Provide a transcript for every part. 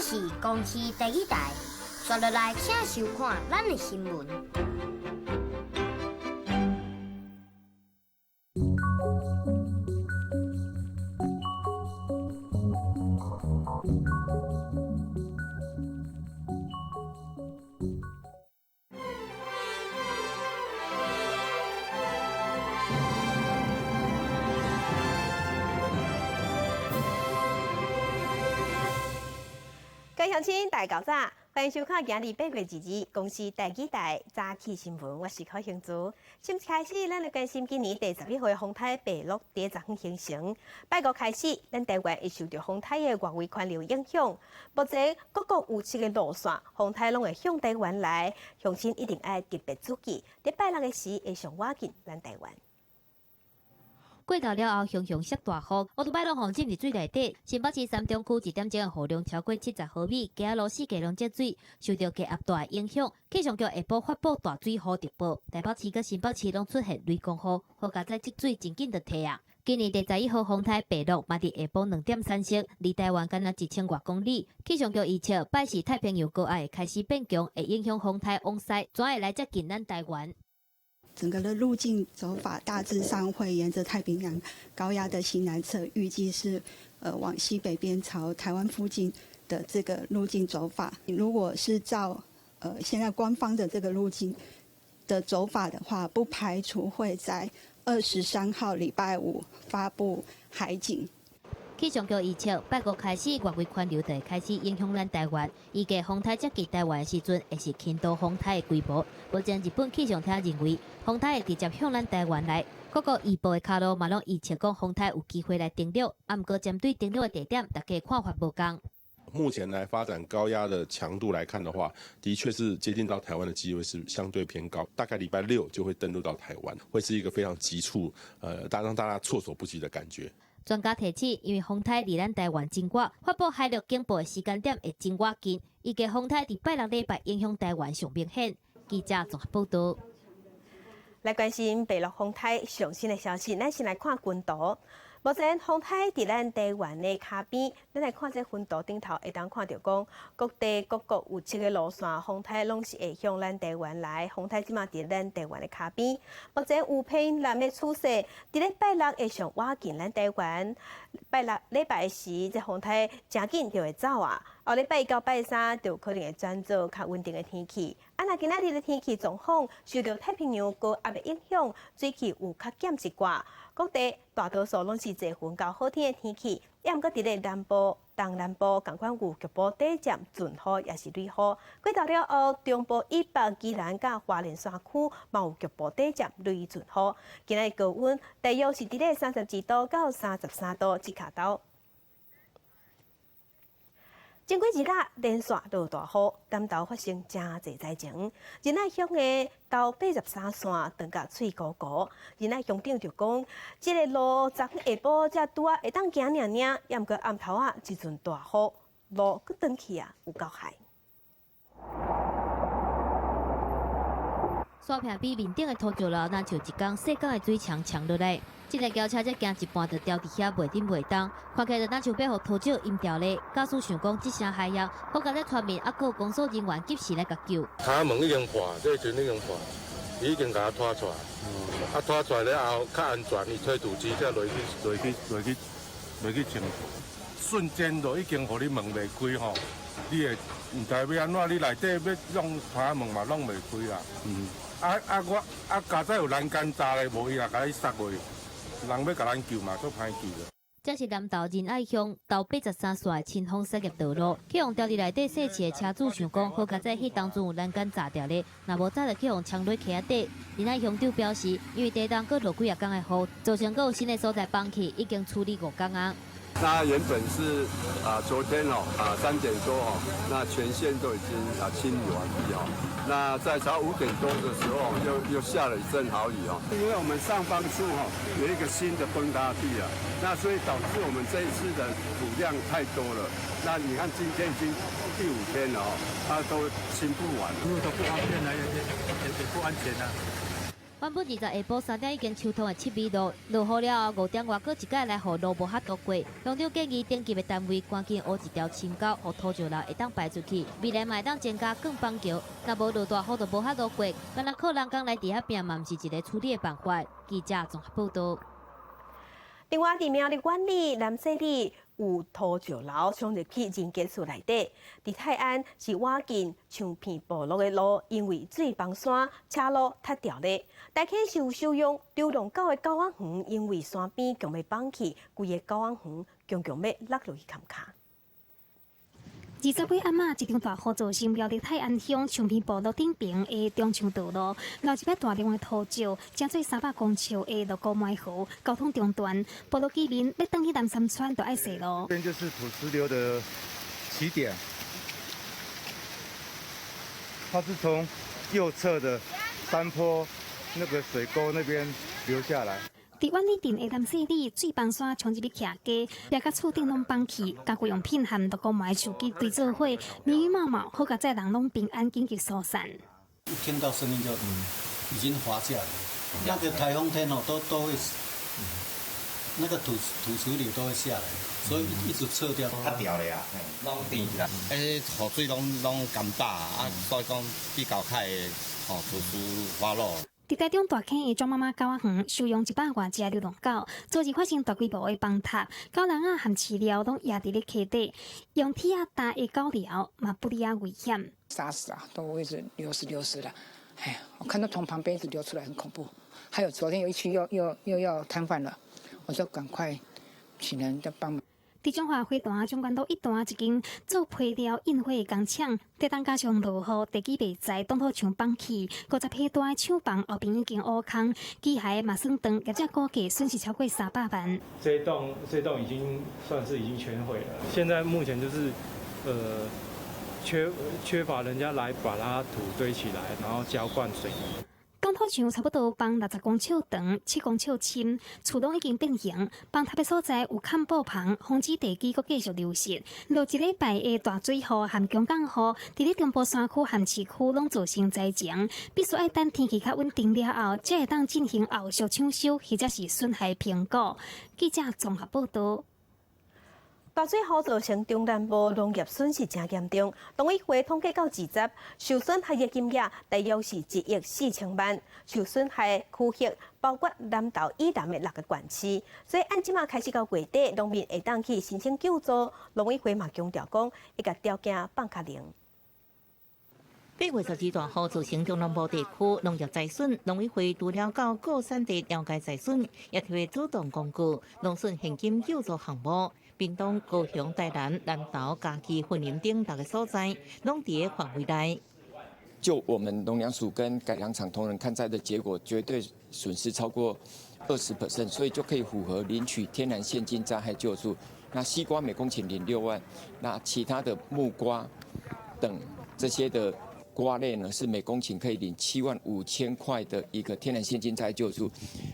這是公視第一台，紲落來請收看咱的新聞。各位鄉親，大家早，歡迎收看今日8月22日公視第二台早起新聞，我是柯興珠。先開始，咱來關心今年第11號風颱白鹿佇昨昏形成。拜五開始，咱台灣會受著風颱的外圍環流影響。目前各國有七個路線，風颱攏會向台灣來，鄉親一定愛特別注意。佇拜六的時會上倚近咱台灣。過晝了後，雄雄落大雨，烏都擺攏予浸佇水內底。新北市三重區一點鐘的雨量超過70毫米，街仔路四界攏積水，受著低壓帶影響，氣象局下晡發布大水雨特報，台北市佮新北市攏出現雷公雨，好佳哉積水真緊就退啊。今年第11號風颱白鹿嘛佇下晡2點產生，離台灣敢若1000外公里。氣象局預測，拜四太平洋高壓會開始變強，會影響風颱往西，轉會來接近咱台灣。整個的路徑走法大致上會沿着太平洋高壓的西南側，預計是往西北邊朝台灣附近的這個路徑走法。如果是照現在官方的這個路徑的走法的話，不排除會在23號禮拜五發布海警。氣象局預測，拜五開始外圍環流就會開始影響咱台灣。預計風颱接近台灣的時陣，會是輕度風颱的規模。目前日本氣象廳認為，風颱會直接向咱台灣來。各國預報的跤路嘛，攏預測講風颱有機會來登陸。啊，毋過針對登陸的地點，大家看法無仝。目前來發展高壓的強度來看的話，的確是接近到台灣的機會是相對偏高，大概禮拜六就會登陸到台灣，會是一個非常急促，讓大家措手不及的感覺。專家提醒，因為風颱離咱台灣真遠，發布海陸警報的時間點會真倚近。預計風颱佇拜六禮拜影響台灣上明顯。記者綜合報導。來關心白鹿風颱上新的消息，咱先來看雲圖。目前風颱佇咱台灣的跤邊，咱來看這雲圖頂頭，會當看著講，各地各國有七個路線，風颱攏是會向咱台灣來。風颱這馬佇咱台灣的跤邊，目前有偏南的趨勢，佇咧拜六會上倚近咱台灣。拜六禮拜時，這風颱誠緊就會走啊。後禮拜一到拜三就可能會轉做較穩定的天氣。啊，若今仔日的天氣狀況受著太平洋高壓的影響，水汽有較減一寡。各地大多數攏是濟雲到好天的天氣，抑毋過佇咧南部、東南部仝款有局部短暫陣雨，抑是雷雨。過晝了後，中部以北、宜蘭佮花蓮山區嘛有局部短暫雷陣雨。今仔日高溫大約是佇咧32度到33度這跤頭。前幾日連續落大雨，南投發生誠濟災情。仁愛鄉的頭83線斷甲碎糊糊。仁愛鄉長就講，這个路昨昏下晡才拄仔會當行爾爾，抑毋過暗頭仔一陣大雨，路閣斷去啊，有夠害。山壁比面頂的土石流，若像一工細工的水牆牆落來。這台轎車才行一半就牢佇遐袂振袂動，看起來就若像欲予土石淹掉咧。駕駛想講這聲害呀，好佳哉村民猶閣有工作人員及時來共救。窗門已經破，這時陣已經破，已經共拖出來，啊拖出來了後較安全，伊推土機才落去落去落去落去清，瞬間就已經予你門袂開吼，你會毋知欲按怎，你內底欲弄窗門嘛弄袂開啊。啊我啊佳哉有欄杆閘咧，無伊也共你塞落去。人欲共咱救嘛，足歹救的。這是南投仁愛鄉頭83線的清風產業道路，去予牢佇內底細市的車主想講，好佳哉彼當陣有欄杆閘牢咧，若無早就去予衝落溪仔底。仁愛鄉長表示，因為地震閣落幾仔工的雨，造成閣有新的所在崩去，已經處理5工啊。那原本是啊，昨天哦啊3點多哦，那全線都已經啊清理完畢哦。那在早5點多的時候，又下了一陣好雨哦。因為我們上方處哈有一個新的崩塌地啊，那所以導致我們這一次的土量太多了。那你看今天已經第5天了哦，它都清不完。路都不方便了，也不安全了。原本20下晡3點已經疏通的七美路，落雨了後5點外，閣一擺來予路無法度過。鄉長建議頂級的單位趕緊挖一條深溝，予土石流會當排出去，未來嘛會當增加鋼板橋。若無落大雨就無法度過，干焦靠人工來佇遐拚嘛，毋是一个處理的辦法。記者綜合報道。另外，佇苗栗苑裡南勢里有土石流衝入去人家厝內底，佇泰安是倚近長片部落的路，因為水崩山車路塌掉咧。台北市有收容流浪狗的狗仔園，因為山邊強欲崩去，規个狗仔園強強欲落落去坎跤。20歲暗仔，一場大雨造成苗栗泰安鄉長坪部落頂爿的中樹道路，流入大量的土石，成做300公尺的鹿谷埋河，交通中斷。部落居民欲轉去南山村，都愛踅路。這邊就是土石流的起點，它是從右側的山坡那個水溝那邊流下來。佇苑裡鎮的南勢里，水崩山衝入去徛家，掠甲厝頂攏崩去，家具用品和鹿谷埋樹枝堆做伙，密密麻麻，好佳哉人攏平安緊急疏散。一聽到聲音就已經滑下來，那個颱風天哦，都會，那個土石流都會下來，所以一直撤掉。塌掉了呀，攏變啦，欸，雨水攏乾飽啊，所以講比較較會吼土石滑落。佇台中大坑的莊媽媽狗仔園收容100外隻流浪狗，昨日發生大規模的崩塌，狗籠仔和飼料攏壓佇咧溪底，用鐵仔搭的狗寮嘛不離仔危險。沙石啊，都一直流失流失了，哎，我看到從旁邊一直流出來，很恐怖。還有昨天有一區又要癱瘓了，我就趕快請人來幫忙。佇彰化花壇中間路一段一間做皮料印花的工廠，地震加上落雨，地基袂在，擋土牆崩去，50坪大的廠房後邊已經挖空，機械嘛損斷，業者估計損失超過300萬。這棟已經算是已經全毀了。現在目前就是，缺乏人家來把它土堆起來，然後澆灌水泥。擋土牆差不多崩60公尺長，7公尺深，厝攏已經變形。崩塌的所在有崁布棚，防止地基閣繼續流失。落一禮拜的大水雨和強降雨，佇咧中部山區和市區攏造成災情，必須愛等天氣較穩定了後，才會當進行後續搶修或者是損害評估。記者綜合報道。大水雨造成中南部農業損失誠嚴重，農委會統計到20，受損害的金額大約是1億4千萬。受損害區域包括南投以南的六个縣市，所以按這馬開始到月底，農民會當去申請救助。農委會嘛強調講，會共條件放較靈。8月12大雨造成中南部地區農業災損，農委會除了到各產地了解災損，也特別主動公告農損現金救助項目。屏東、高雄、台南、南投、嘉義、雲林等六个所在，攏佇咧範圍內。就我們農糧署跟改良場同仁勘災的結果，絕對損失超過20%，所以就可以符合領取天然現金災害救助。那西瓜每公頃領6萬，那其他的木瓜等這些的瓜類呢，是每公頃可以領7萬5千塊的一個天然現金災害救助。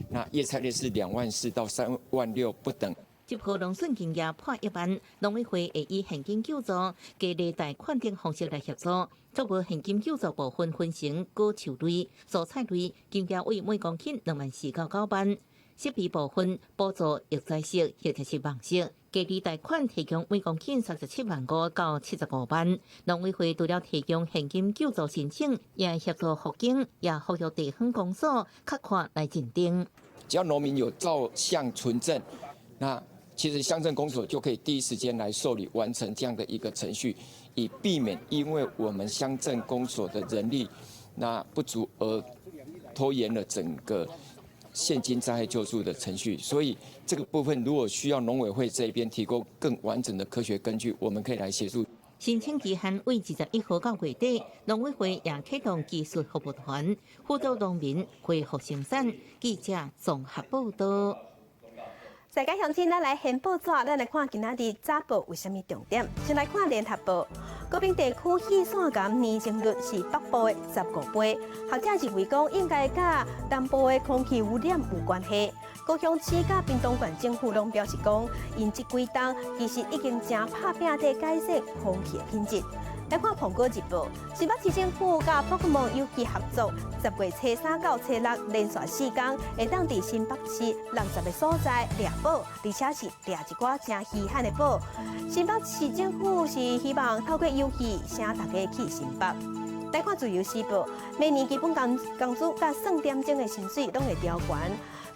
那葉菜類是2萬4到3萬6不等。接獲農損金額破1萬，農委會會以現金救助、低利貸款等方式來協助。作物現金救助部分分成果樹類、蔬菜類，金額為每公頃2萬4到9萬；設備部分補助移栽式或者是網式，低利貸款提供每公頃37萬5到75萬。農委會除了提供現金救助申請，也協助輔警，也呼籲地方公所較快來認定。只要農民有照相存證，那其實鄉鎮公所就可以第一時間來受理完成這樣的一個程序，以避免因為我們鄉鎮公所的人力那不足而拖延了整個現金災害救助的程序。所以這個部分如果需要農委會這邊提供更完整的科學根據，我們可以來協助。申請期限為21號到月底，農委會也啟動技術服務團，輔導農民恢復生產。記者綜合報道。大家鄉親，咱來掀報紙，咱來看今仔日早報有啥物重點。先來看聯合報，高屏地區細線岩年增率是北部的15倍。學者認為講，應該佮南部的空氣污染有關係。高雄市佮屏東縣政府攏表示講，𪜶這幾冬其實已經誠拍拚佇改善空氣的品質。來看《蘋果日報》，新北市政府佮寶可夢遊戲合作，10月初三到初六連續4工，會當佇新北市60個所在掠寶，而且是掠一寡誠稀罕的寶。新北市政府是希望透過遊戲，請大家去新北。來看《自由時報》，每年基本工資佮算點鐘的薪水攏會調懸。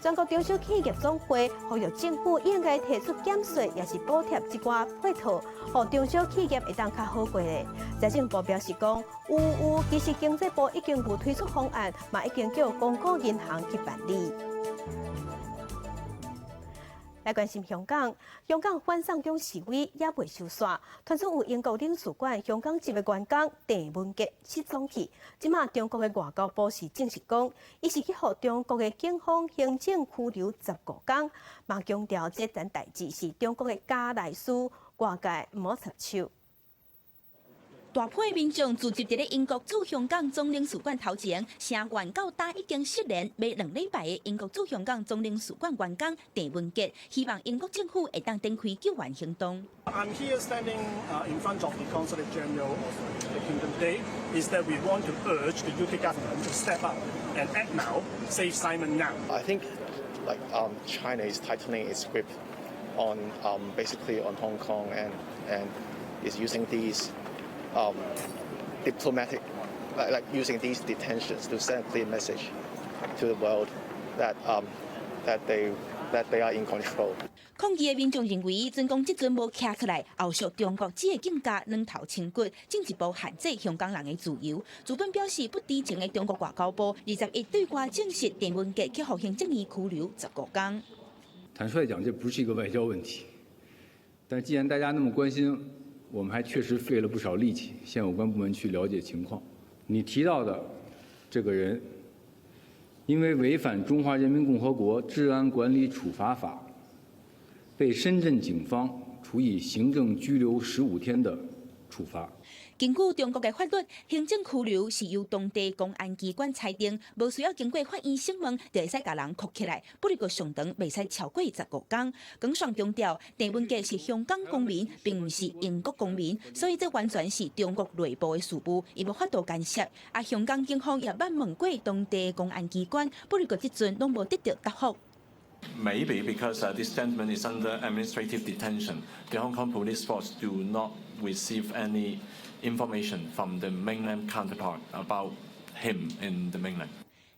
全國中小企業總會呼籲政府應該提出減稅，抑是補貼這寡配套，予中小企業會當較好過咧。財政部表示講，有，其實經濟部已經有推出方案，嘛已經叫公股銀行去辦理。來關心香港，香港反送中示威猶未收煞，傳出有英國領事館香港籍的員工鄭文傑失蹤去。這馬中國的外交部是證實講，伊是去予中國的警方行政拘留15工，嘛強調這件代誌是中國的家內事，外界毋好插手。大批民眾聚集佇咧英國駐香港總領事館頭前，聲援到今已經失聯欲2禮拜的英國駐香港總領事館員工鄭文傑，希望英國政府會當展開救援行動。 I'm here standing in front of the Consulate General of the United Kingdom today is that we want to urge the UK government to step up and act now, save Simon now. I think like China is tightening its grip on basically on Hong Kong and is using these diplomatic, like using these detentions to send a clear message to the world that they are in control. 抗議的民眾認為，準講這陣無徛起來，後續中國只會更加軟頭青骨，進一步限制香港人的自由。資本表示不知情的中國外交部21對外證實，鄭文傑去予行政院拘留15工。坦率講，這不是一個外交問題，但既然大家那麼關心，我們還確實費了不少力氣，向有關部門去了解情況。你提到的這個人，因為違反《中華人民共和國治安管理處罰法》，被深圳警方處以行政拘留15天的處罰。根據中國的法律，行政拘留是由當地公安機關裁定，無需要經過法院審問，就會使共人銬起來。不過上長袂使超過15工。耿爽強調，鄭文傑是香港公民，並毋是英國公民，所以這完全是中國內部的事務，伊無法度干涉。啊，香港警方也捌問過當地公安機關，不過這陣攏無得到答覆。 Maybe because this gentleman is under administrative detention, the Hong Kong police force do not receive any information from the mainland counterpart about him in the mainland.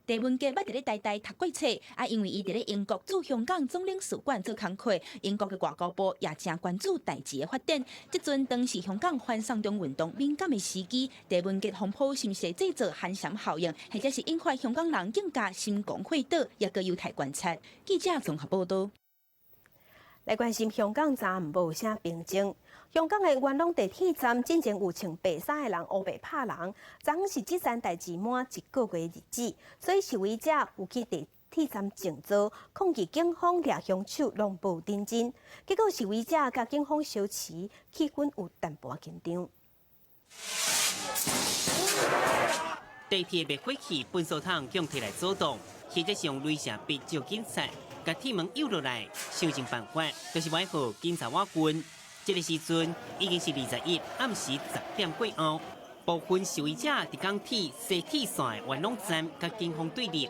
鄭文傑捌佇咧台大讀過冊，啊，因為伊佇咧英國駐香港總領事館做工課，英國的外交部也誠關注代誌的發展。這陣當是香港反送中運動敏感的時機，鄭文傑風波是毋是製造寒蟬效應，或者是引發香港人更加心狂火燙，也閣有待觀察。記者綜合報導。來關心香港昨昏無啥平靜。香港的元朗地鐵站進前有穿白衫的人烏白拍人，昨昏是這件代誌滿一個月日子，所以示威者有去地鐵站靜坐，抗議警方掠兇手攏無認真。結果示威者佮警方相持，氣氛有淡薄緊張。地鐵滅火器噴射筒共提來阻擋，或者是用雷射筆照警察，共鐵門誘落來，想盡辦法，就是欲予警察倚近。這個時陣已經是21暗時10點過後，部分示威者佇港鐵西鐵線元朗站佮警方對立。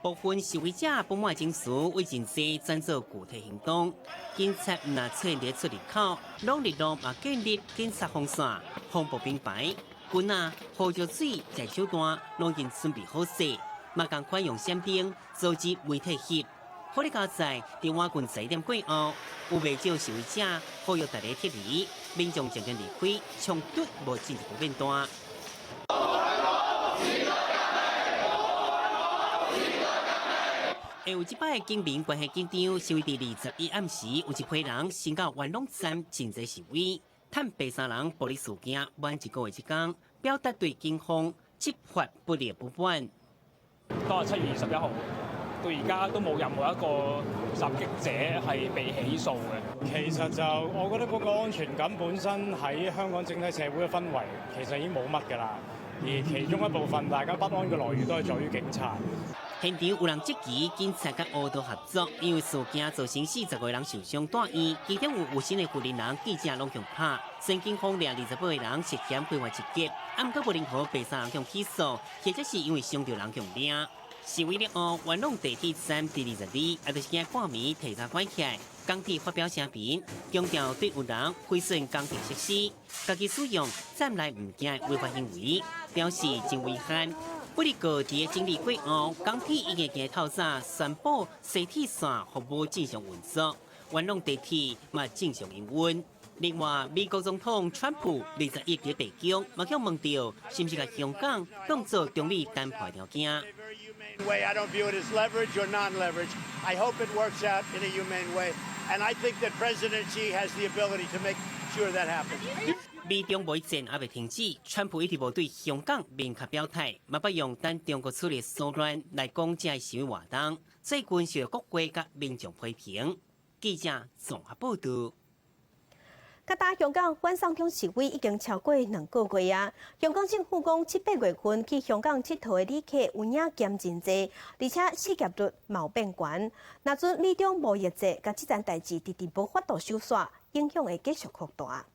部分示威者不滿情緒，為真濟轉做具體行動。警察毋但設佇出入口，朗日路嘛建立警察防線、防暴兵排、棍仔、胡椒水、食手彈，攏已經準備好勢，嘛仝款用閃燈阻止媒體翕。好哩佳哉，佇晚近11點過後，有袂少示威者呼籲大家撤離，民眾漸漸離開，衝突無進一步變大。會有這擺警民關係緊張，是為佇21暗時，有一批人先到元朗站靜坐示威，趁白衫人暴力事件滿一個月這工，表達對警方執法不力不滿。當日7月21號。到而家都冇任何一個襲擊者係被起訴嘅。其實就我覺得嗰個安全感本身喺香港整體社會嘅氛圍其實已經冇乜㗎啦。而其中一部分大家不安嘅來源都係在於警察。現場有人質疑警察佮烏道合作，因為事件造成45個人受傷蹛院，其中有有身的婦人人記者攏予拍。雖然警方掠28個人涉嫌非法集結，啊，毋過無任何第三人向起訴，或者是因為傷著人予掠。示威了後，元朗地鐵站佇22，也就是今半暝提早關起來，港鐵發表聲明，強調對有人毀損港鐵設施、家己使用站內物件的違法行為，表示真遺憾。不過，佇整理過後，港鐵已經今透早宣布西鐵線服務正常運作，元朗地鐵嘛正常營運。另外，美國總統川普21佇白宮，嘛予問著，是毋是共香港當做中美談判條件？ way. I don't view it as leverage or non-leverage. I hope it works out in a humane way. And I think that President Xi has the ability to make sure that happens. 美中貿易戰猶未停止，川普一直無對香港明確表態，嘛捌用等中國處理騷亂來講這个示威活動。最近受到國會佮民眾批評。記者綜合報導。各大香港反送中示威已經超過2個月啊！香港政府講7、8月份去香港𨑨迌的旅客有影減真濟，而且失業率嘛有變懸。若準美中貿易戰佮這層代誌遲遲無法度收煞，影響會繼續擴大。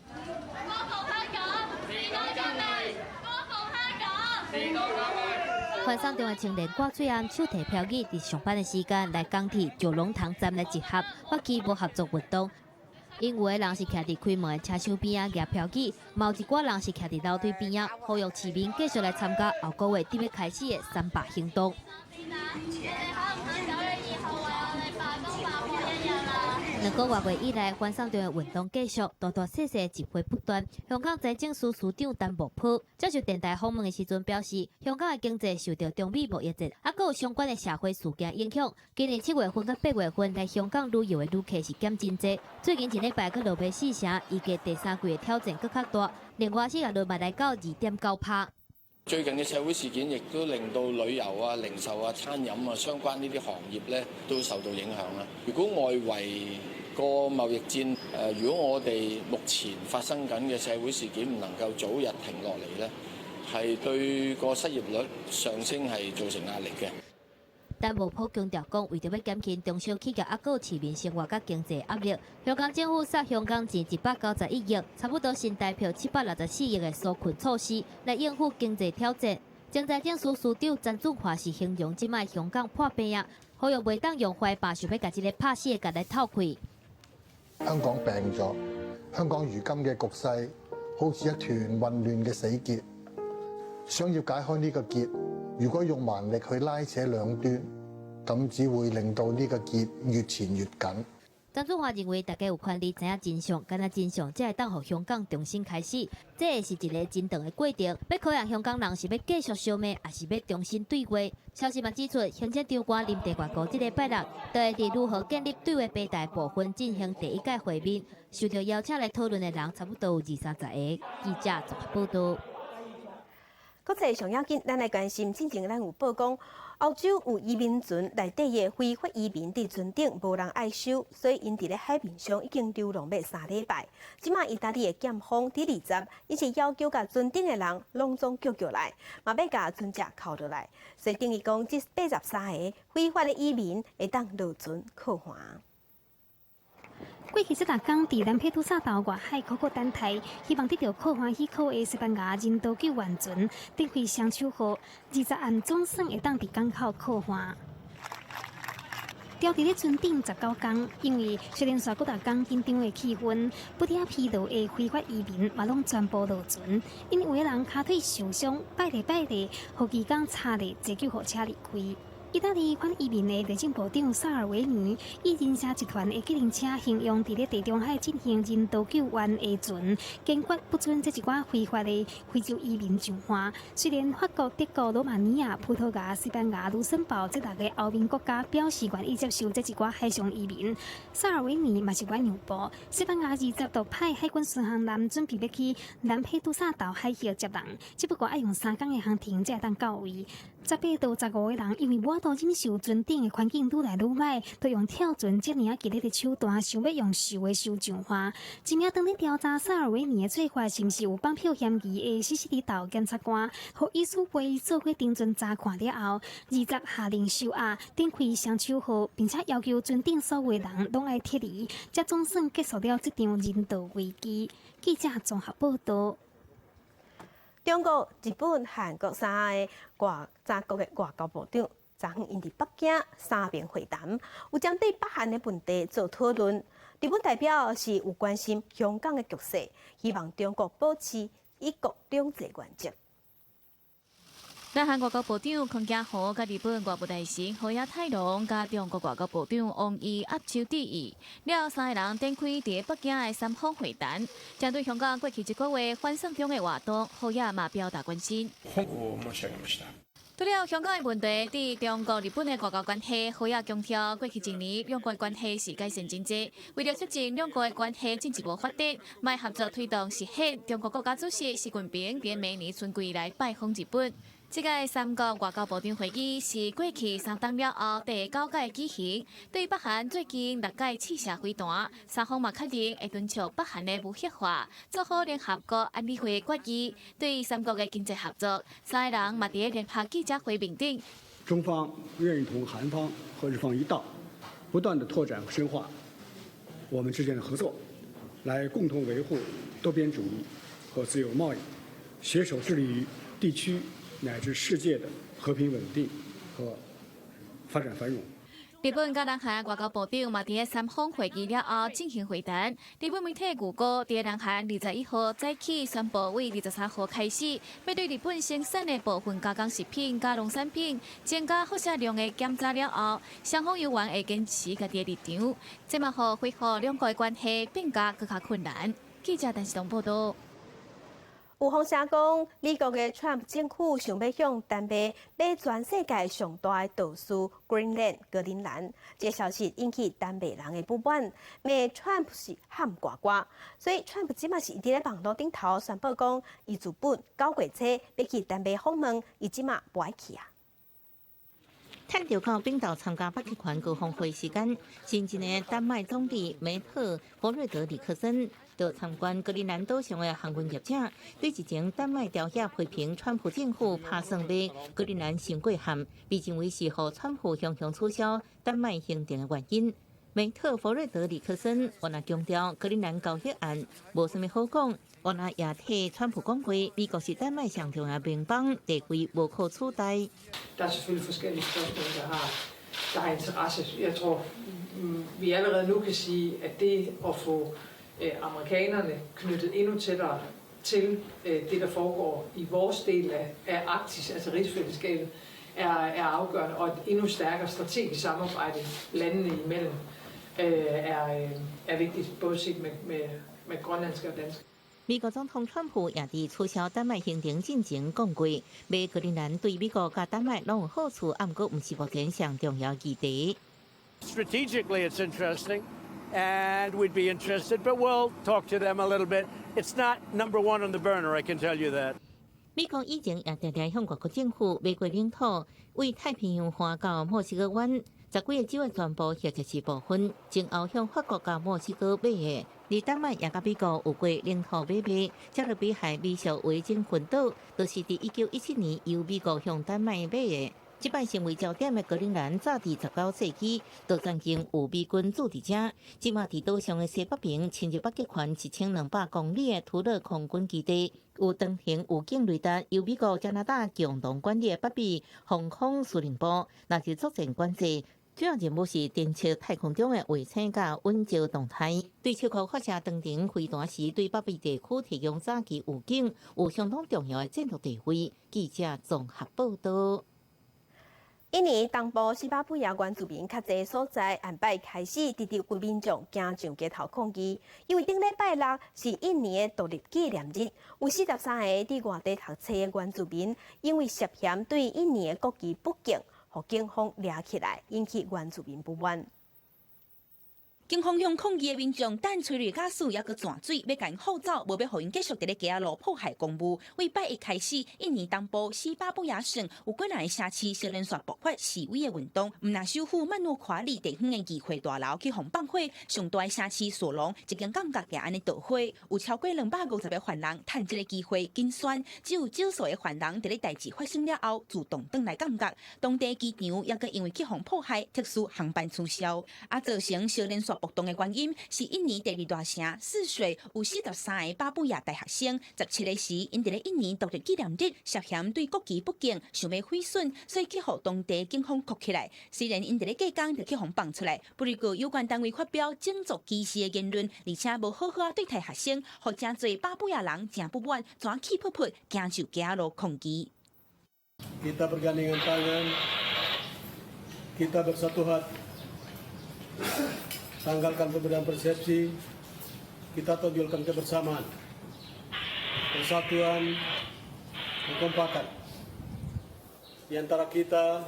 光復香港，時代革命！光復香港，時代革命！反送中的青年掛喙罨、手提標語，佇上班的時間來港鐵九龍塘站來集合，發起無合作運動。𪜶有的人是徛佇開門的車廂邊仔舉標語，嘛有一寡人是徛佇樓梯邊仔，呼籲市民繼續來參加後個月準備開始的三罷行動。你哋肯唔肯9月2號為我哋罷工罷課一日啦？2個外月以來，反送中的運動繼續，大大細細的集會不斷。香港財政司司長陳茂波接受電台訪問的時陣表示，香港的經濟受著中美貿易戰，啊，閣有相關的社會事件影響。今年7月份佮8月份來香港旅遊的旅客是減真濟。最近一禮拜閣落欲4成，預計第三季的挑戰閣較大。另外，失業率嘛來到2.9趴。最近嘅社會事件亦都令到旅遊啊、零售啊、餐飲啊相關呢啲行業咧都受到影響啦。如果外圍個貿易戰，如果我哋目前發生緊嘅社會事件唔能夠早日停落嚟咧，係對個失業率上升係造成壓力嘅。陳茂波強調講，為著欲減輕中小企業抑閣市民生活佮經濟壓力，香港政府撒香港錢191億，差不多新台票764億的紓困措施，來應付經濟挑戰。前財政司司長曾俊華是形容這擺香港破病啊，呼籲袂當用懷病想欲共這个拍死的結來透氣。香港病咗，香港如今嘅局勢好似一團混亂嘅死結，想要解開呢個結，如果用蠻力去拉扯兩端，咁只會令到呢個結越纏越緊。曾俊華認為，大家有權利知影真相，敢若真相才會當予香港重新開始。這會是一个真長的過程，欲考驗香港人是欲繼續相罵，抑是欲重新對話。消息嘛指出，行政長官林鄭月娥這禮拜六就會佇如何建立對話平台部分進行第一屆會面，受著邀請來討論的人差不多有二三十個。記者綜合報導。國際上要緊，咱來關心。進前咱有報講，歐洲有移民船內底的非法移民佇船頂無人愛收，所以𪜶佇咧海面上已經流浪欲3禮拜。這馬意大利的檢方佇20，伊是要求共船頂的人攏總叫叫來，嘛欲共船隻扣落來。所以等於講，這83個非法的移民會當落船靠岸。過去這六工佇蘭佩杜薩島外海苦苦等待，希望得著靠岸許可的西班牙人道救援船展開雙手號，20案總算會當佇港口靠岸。牢佇咧船頂19工，因為雖然煞幾若工緊張的氣氛，不點疲勞的非法移民嘛攏全部落船，𪜶有的人跤腿受傷，拜咧拜咧，予義工插咧坐救護車離開。意大利反移民的內政部長薩爾維尼以人蛇集團的計程車形容佇咧地中海進行人道救援的船，堅決不准這一寡非法的非洲移民上岸。雖然法國、德國、羅馬尼亞、葡萄牙、西班牙、盧森堡這六个歐盟國家表示願意接受這一寡海上移民，薩爾維尼嘛是願讓步。西班牙20就派海軍巡航艦準備欲去蘭佩杜薩島海域接人，只不過愛用3工的航程才會當到位。18到15個人因為無度忍受船頂的環境愈來愈䆀，就用跳船這爾仔激烈的手段，想欲用泅的泅上岸。這名當咧調查薩爾維尼的做法是毋是有綁票嫌疑的西西里島檢察官，予醫師陪伊做伙登船查看了後，20下令收押，展開雙手號，並且要求船頂所有人攏愛撤離，才總算結束了這場人道危機。記者綜合報道。中國、日本、韓國三國的外交部長，昨昏𪜶佇北京三邊會談，有針對北韓的問題做討論。日本代表是有關心香港的局勢，希望中國保持一國兩制原則。南韓外交部長康家豪佮日本外務大臣河野太郎佮中國外交部長王毅握手致意，了後三个人展開佇北京的三方會談。針對香港過去一個月反送中的活動，河野嘛表達關心。除了香港的問題，對中國、日本的外交關係，河野強調，過去一年兩國的關係是改善真濟。為了促進兩國的關係進一步發展，嘛合作推動實現中國國家主席習近平佇明年春季來拜訪日本。這個三國外交部長會議是過去3冬了後第九屆舉行。對北韓最近六擺試射飛彈，三方嘛確認會敦促北韓的無核化，做好聯合國安理會決議。對三國的經濟合作，三个人嘛佇聯合記者會面頂。中方願意同韓方和日方一道，不斷地拓展和深化我們之間的合作，來共同維護多邊主義和自由貿易，攜手致力於地區乃至世界的和平穩定和發展繁榮。日本佮南韓外交部長嘛，佇三方會議了後進行會談。日本媒體預估，佇南韓21號早起宣布，為23號開始，欲對日本生產的部分加工食品、佮農產品增加輻射量的檢查了後，雙方猶原會堅持家己的立場，這嘛予恢復兩國的關係變甲閣較困難。記者陳世東報道。有風聲講，美國的川普政府想欲向丹麥買全世界上大的島嶼 Greenland 格陵蘭，這個消息引起丹麥人的不滿，罵川普是譀呱呱，所以川普這馬是佇咧網路頂頭宣布講，伊自本9月初欲去丹麥訪問，伊這馬無愛去啊。趁著到冰島參加北極環高峰會時間，新任的丹麥總理梅特弗瑞德里克森到參觀格陵蘭島上的航運業者，對日前丹麥朝野批評川普政府拍算買格陵蘭傷過譀，被認為是予川普雄雄取消丹麥行程的原因。梅特弗瑞德里克森原來強調格陵蘭交易案無啥物好講，原來也替川普講過，美國是丹麥上重要盟邦，地位無可取代。 Der er selvfølgelig forskellige spørgsmål, der har interesse. Jeg tror, vi allerede nu kan sige, at det at få amerikanerne knyttet endnu tættere til det, der foregår i vores del af Arktis, altså rigsfællesskabet, er afgørende, og et endnu stærkere strategisk samarbejde landene imellem er vigtigt, både set med grønlandske og danske. 美國總統川普也佇取消丹麥行程進前講過，買格陵蘭對美國佮丹麥攏有好處，啊毋過毋是目前上重要議題。 Strategically, it's interesting, and we'd be interested, but we'll talk to them a little bit. It's not number one on the burner, I can tell you that. 美國以前也定定向外國政府買過領土，為太平洋岸到墨西哥灣十幾个州的全部或者是部分，前後向法國佮墨西哥買的。而丹麥也佮美國有過領土買賣，加勒比海美屬維珍群島，就是佇1917年由美國向丹麥買的。這擺成為焦點的格陵蘭，早佇19世紀就曾經有美軍駐佇遮。這馬佇島上的西北邊，侵入北極環1200公里的圖勒空軍基地，有長型預警雷達，由美國、加拿大共同管理的北美防空司令部，納入作戰管制。主要任務是偵測太空中的衛星佮宇宙動態，對七國發射長程飛彈時，對北美地區提供早期預警，有相當重要的戰略地位。記者綜合報道。印尼東部西巴布亞原住民較濟所在，按擺開始直直有民眾行上街頭抗議，因為頂禮拜六是印尼的獨立紀念日，有43个佇外地讀冊的原住民，因為涉嫌對印尼的國旗不敬，予警方掠起來，引起原住民不滿。警方向抗議的民眾彈催淚瓦斯，猶閣泉水，欲共𪜶唬走，無欲予𪜶繼續佇咧街仔路破壞公物。為拜一開始，印尼東部西巴布亞省有幾若个城市相連續爆發示威的運動，毋但首府曼諾誇里地方的議會大樓去予放火，上大的城市索隆一間監獄也按呢著火，有超過250個犯人趁這个機會緊選，只有少數的犯人佇咧代誌發生了後自動轉來監獄。當地機場猶閣因為去予破壞，特殊航班取消。啊，造成相連續暴動的原因是印尼第二大城泗水有43個巴布亞大學生，17日時𪜶佇咧印尼獨立紀念日涉嫌對國旗不敬，想欲毀損，所以去予當地警方銬起來。雖然𪜶佇咧隔工就去予放出來，不過有關單位發表種族歧視的言論，而且無好好仔對待學生，予誠濟巴布亞人誠不滿，怎氣噗噗，行上街仔路抗議。 Kita bergandengan tangan, kita bersatu hati, tanggalkan perbedaan persepsi, kita tonjolkan kebersamaan, persatuan, kekompakan di antara kita,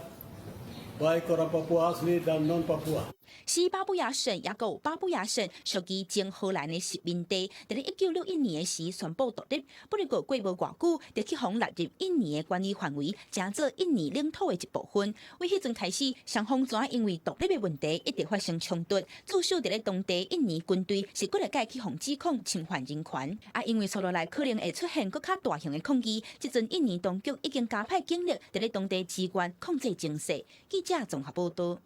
baik orang Papua asli dan non Papua. 西巴布亞省猶閣有巴布亞省屬於前荷蘭的殖民地，佇咧1961年的時宣布獨立，不過過無偌久就去予納入印尼的管理範圍，成做印尼領土的一部分。為彼陣開始，雙方怎因為獨立的問題一直發生衝突。駐守佇咧當地印尼軍隊是幾若擺去予指控侵犯人權。啊，因為紲落來可能會出現閣較大型的抗議，這陣印尼當局已經加派警力佇咧當地支援控制情勢。記者綜合報導。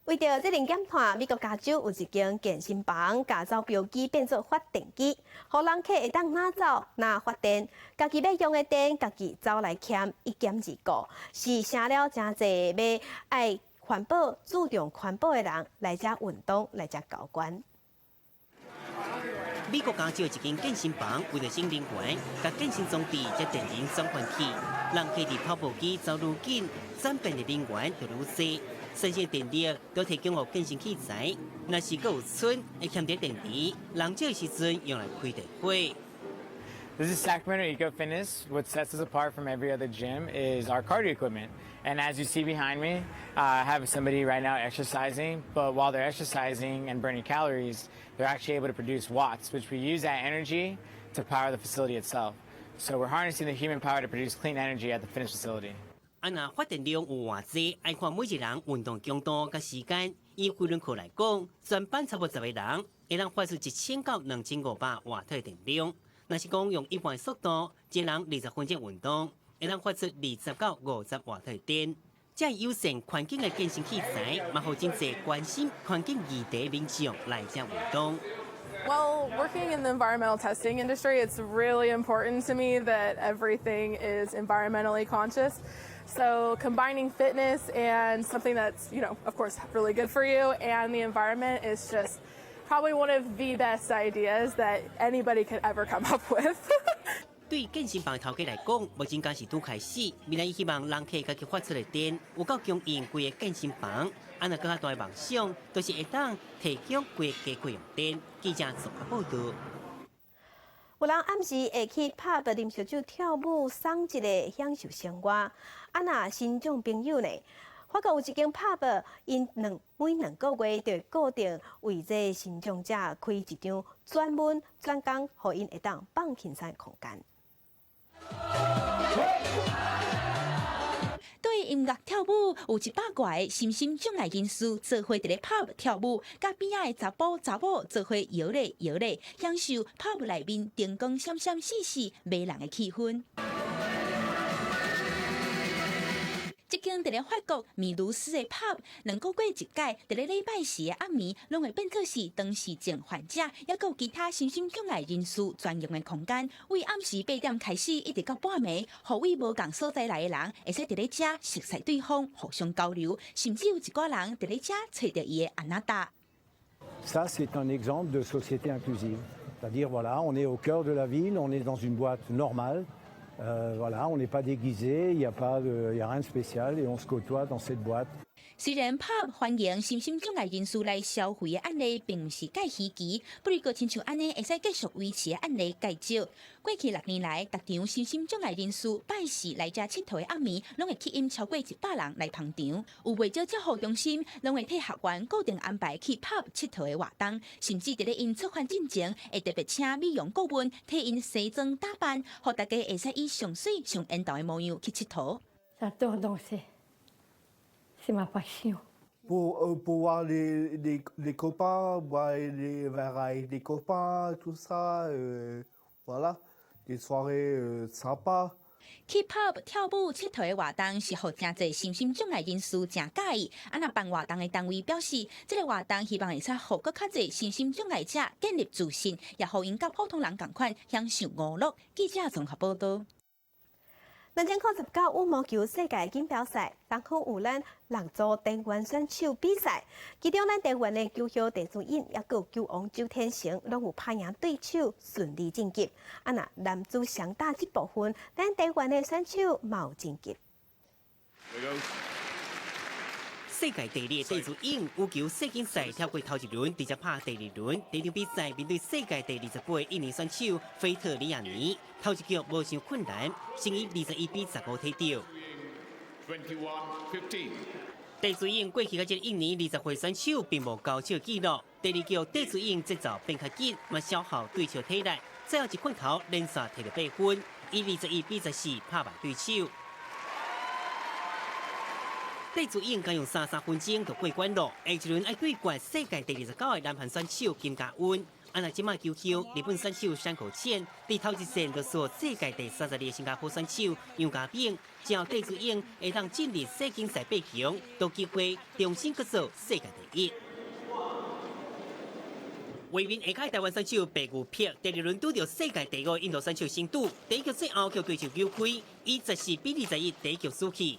為著節能減碳，美國加州有一間健身房，共走標機變做發電機，予人客會當哪走哪發電，家己欲用的電，家己走來儉，一兼二顧，是成了誠濟欲愛環保、注重環保的人來遮運動、來遮交關。美國加州一間健身房為著省能源，共健身裝置佮電能轉換器，人客佇跑步機走愈緊，轉變的能源就愈濟。生成電力都提供予健身器材，若是閣有賰會儉佇電池，人少的時陣用來開電火。 This is Sacramento Eco Fitness. What sets us apart from every other gym is our cardio equipment. And as you see behind me, I have somebody right now exercising. But while they're exercising and burning calories, they're actually able to produce watts, which we use that energy to power the facility itself. So we're harnessing the human power to produce clean energy at the fitness facility. 啊，若發電量有偌濟，愛看每一人運動強度佮時間。以飛輪課來講，全班差不多10個人，會當發出1000到2500瓦特電量。若是講用一般速度，一人20分鐘運動，會當發出20到50瓦特電。這友善環境的健身器材，嘛予真濟關心環境議題民眾來遮運動。 Well, working in the environmental testing industry, it's really important to me that everything is environmentally conscious. So combining fitness and something that's, of course, really good for you and the environment is just probably one of the best ideas that anybody could ever come up with. 對健身房頭家來講，目前敢是拄開始，未來希望人客家己發出的電，有夠供應規个健身房。啊，若閣較大的夢想，就是會當提供規个家用電。記者綜合報導。有人暗時會去 pub 啉燒酒跳舞，爽一下享受生活。啊，若身障朋友呢？法國有一間 pub，𪜶每2個月就會固定為這身障者開一張專門專工，予𪜶會當放輕鬆的空間。對音樂跳舞有100外個身心障礙人士做伙佇咧 pub 跳舞，佮邊仔的查埔查某做伙搖咧搖咧，享受 pub 內面燈光閃閃爍爍迷人的氣氛。這間佇咧法國米盧斯的 pub，2個月一擺，佇咧禮拜四的暗暝，攏會變做是唐氏症患者，猶閣有其他身心障礙人士專用的空間。為暗時8點開始，一直到半暝，予為無仝所在來的人，會使佇咧遮熟似對方，互相交流，甚至有一寡人佇咧遮揣著伊的阿那達。 Ça, c'est un exemple de société inclusive. C'est-à-dire, voilà, on est au cœur de la ville, on est dans une boîte normale. Voilà, on n'est pas déguisé, il n'y a pas de, il y a rien de spécial et on se côtoie dans cette boîte. 雖然 pub 歡迎身心障礙人士來消費的案例並毋是蓋稀奇，不過親像按呢會使繼續維持的案例蓋少。過去6年來，逐場身心障礙人士拜四來遮𨑨迌的暗暝，攏會吸引超過100人來捧場。有袂少照護中心攏會替學員固定安排去 pub 𨑨迌的活動，甚至佇咧𪜶出發進前，會特別請美容顧問替𪜶西裝打扮，予大家會使以上媠上緣投的模樣去𨑨迌。 J'adore danser. C'est ma passion. Pour voir les copains, boire les verres avec les copains, tout ça, voilà, des soirées sympas. 去 pub 跳舞、𨑨迌的活動是予誠濟身心障礙人士誠佮意。啊，若辦活動的單位表示，這个活動希望會使予閣較濟身心障礙者建立自信，也予𪜶佮普通人仝款享受娛樂。記者綜合報導。2019羽毛球世界錦標賽，昨昏有咱六組台灣選手比賽，其中咱台灣的球後鄭慈穎，抑閣有球王周天成，攏有拍贏對手，順利晉級。啊，若男子雙打這部分，咱台灣的選手嘛有晉級。世界第二鄭慈穎羽球世錦賽跳過頭一輪，直接拍第二輪。這場比賽面對世界第28的印尼選手菲特里亞尼，頭一局無傷困難，先以21比15提著。鄭慈穎過去佮這個印尼20歲選手並無交手記錄。第二局鄭慈穎節奏變較緊，嘛消耗對手體力，最後一棍頭連續提著8分，以21比14拍敗對手。鄭慈穎共用33分鐘就過關咯，下一輪愛對決世界第29的南韓選手金佳恩。啊，若這擺球後，日本選手山口茜佇頭一線就輸世界第32的新加坡選手楊家炳，只要鄭慈穎會當進入世錦賽8強，都有機會重新閣做世界第一。畫面下跤台灣選手白玉碧，第二輪拄著世界第5印度選手辛杜，第一局最後予對手扭開，以14比21第一局輸去。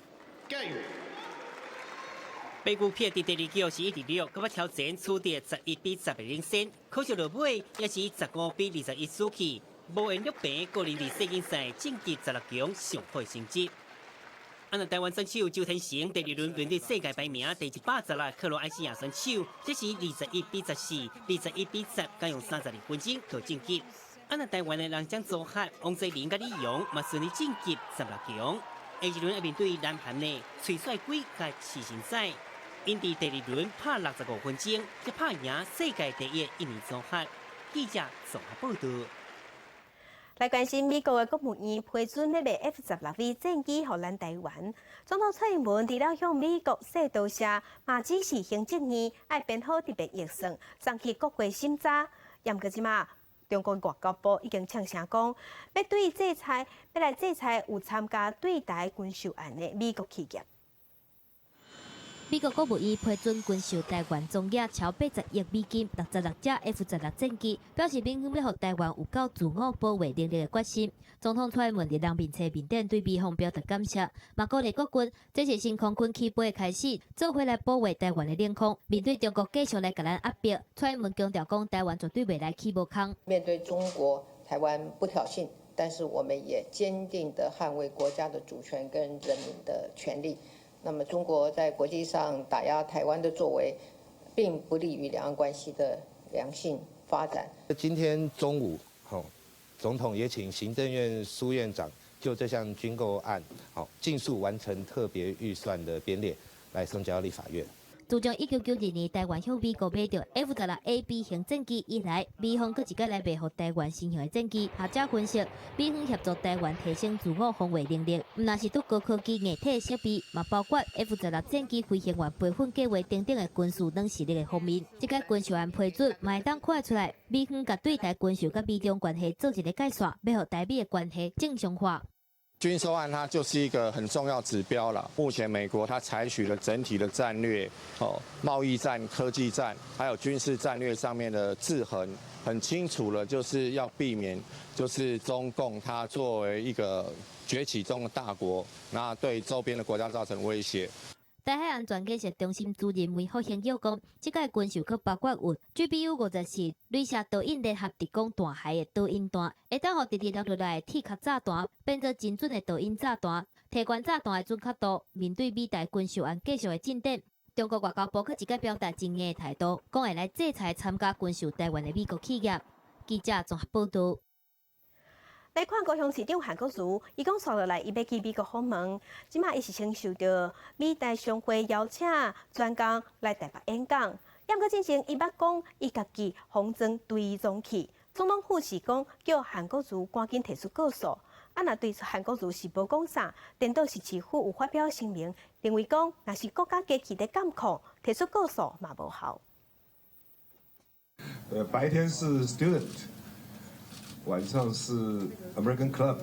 白玉碧佇第二局是1-6，閣捌超前取得11比10的領先，可惜落尾也是15比21輸去，無緣入平個人佇世錦賽晉級16強上好成績。啊，若台灣選手周天成第二輪面對世界排名第116克羅埃西亞選手，這是21比14、21比10，共用32分鐘就晉級。啊，若台灣的男將組合王澤林佮李勇嘛順利晉級十六強。下一輪愛面對南韓的崔帥圭佮徐新仔，𪜶佇第二輪拍65分鐘，才拍贏世界第一印尼組合。記者綜合報導。來關心美國的國務院批准欲賣 F-16V 戰機予咱台灣。總統蔡英文除了向美國說多謝，嘛指示行政院愛編好特別預算，送去國會審查。毋過這馬，中國外交部已經嗆聲講，欲對制裁，欲來制裁有參加對台軍售案的美國企業。美國國務院批准軍售台灣總額超80億美金，66架 F-16戰機，表示美方欲予台灣有夠自我保衛能力的決心。總統蔡英文佇人民冊面頂對美方表達感謝，嘛鼓勵國軍，這是新空軍起飛的開始，做伙來保衛台灣的領空。面對中國繼續來共咱壓迫，蔡英文強調講，台灣絕對袂來去無空。面對中國，台灣不挑釁，但是我們也堅定地捍衛國家的主權跟人民的權利。那麼中國在國際上打壓台灣的作為，並不利於兩岸關係的良性發展。今天中午，吼，總統也請行政院蘇院長就這項軍購案，好，盡速完成特別預算的編列，來送交立法院。自從1992年台灣向美國買著 F-16A/B 型戰機以來，美方閣一擺來賣予台灣新型的戰機。學者分析，美方協助台灣提升自我防衛能力，毋但是對高科技硬體設備，嘛包括 F-16戰機飛行員培訓計劃等等的軍事軟實力的方面。這個軍售案批准，嘛會當看得出來，美方共對台軍售佮美中關係做一個界線，欲予台美的關係正常化。軍售案它就是一個很重要指標了。目前美國它採取了整體的戰略，哦，貿易戰、科技戰，還有軍事戰略上面的制衡，很清楚了，就是要避免，就是中共它作為一個崛起中的大國，那對周邊的國家造成威脅。台海安全建設中心主任梅福興又講，這擺軍售閣包括有 GBU 54鐳射導引聯合特攻彈骸的導引彈，會當予直直落落來的鐵殼炸彈變做精準的導引炸彈，提懸炸彈的準確度。面對美台軍售案繼續的進展，中國外交部閣一擺表達強硬的態度，講會來制裁參加軍售台灣的美國企業。記者綜合報道。來看高雄市長韓國瑜，伊講紲落來，伊欲去美國訪問，這馬伊是先受著美台商會邀請，專工來台北演講。毋過進前伊捌講，伊家己封裝追蹤器，總統府是講叫韓國瑜趕緊提出告訴。啊，若對韓國瑜是無講啥，顛倒是市府有發表聲明，認為講若是國家機器咧監控，提出告訴嘛無效。白天是 student，晚上是 American Club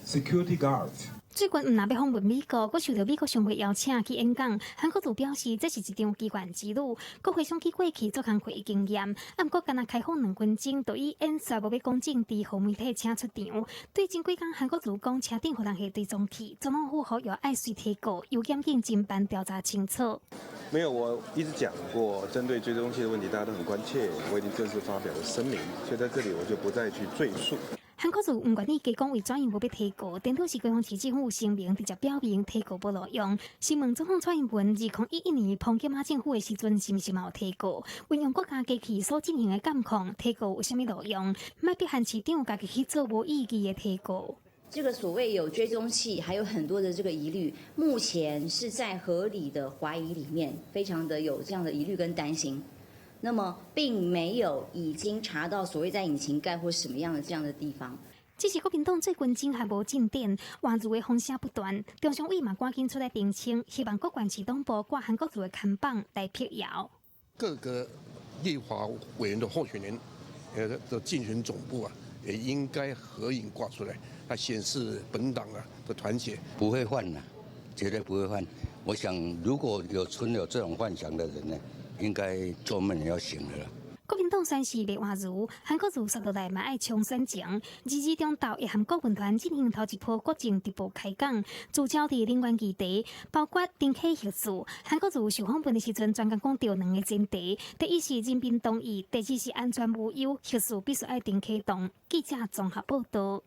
security guard。最近毋但欲訪問美國，閣受著美國商會邀請去演講。韓國瑜表示，這是一場奇幻之旅，閣回想起過去做工課的經驗。啊，毋過干焦開訪2分鐘，就以演說無欲講政治，予媒體請出場。對前幾工韓國瑜講車頂予人下追蹤器，總統府呼籲愛隨提告，由檢警偵辦調查清楚。沒有，我一直講過，針對追蹤器的問題，大家都很關切，我已經正式發表了聲明，所以在這裡我就不再去贅述。韓國瑜毋願意加講為怎樣無欲提告，顛倒是高雄市政府聲明直接表明提告無路用。詢問總統蔡英文2011年抨擊馬政府的時陣，是毋是嘛有提告？運用國家機器所進行的監控，提告有啥物路用？莫逼韓市長家己去做無意義的提告。這個所謂有追蹤器，還有很多的這個疑慮，目前是在合理的懷疑裡面，非常的有這樣的疑慮跟擔心。那麼並沒有已經查到所謂在引擎蓋或什麼樣的這樣的地方。只是國民黨最近整還無進展，換入的風聲不斷，中常委嘛趕緊出來澄清，希望國縣市黨部掛韓國瑜的看板來闢謠。各個立法委員的候選人，的競選總部啊，也應該合影掛出來，來顯示本黨啊的團結。不會換的，絕對不會換。我想，如果有存有這種幻想的人呢，應該做夢也要醒了。國民黨宣示袂換瑜，韓國瑜紲落來嘛愛衝選情。二二中晝會和顧問團進行頭一波國政直播開講，聚焦佇能源議題，包括重啟核四。韓國瑜受訪問的時陣，專工講著兩個前提：第一是人民同意，第二是安全無憂，核四必須愛重啟動。記者綜合報道。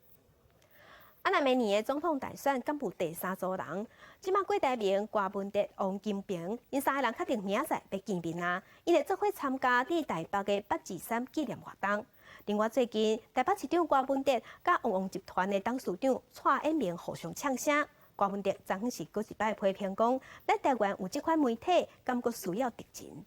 啊，若明年的總統大選，敢有第三組人？這馬郭台銘、柯文哲、王金平，𪜶三個人確定明仔載欲見面啊！𪜶會做伙參加佇台北的823紀念活動。另外，最近台北市長柯文哲佮旺旺集團的董事長蔡衍明互相嗆聲。柯文哲昨昏是閣一擺批評講，咱台灣有這款媒體，感覺需要敵人。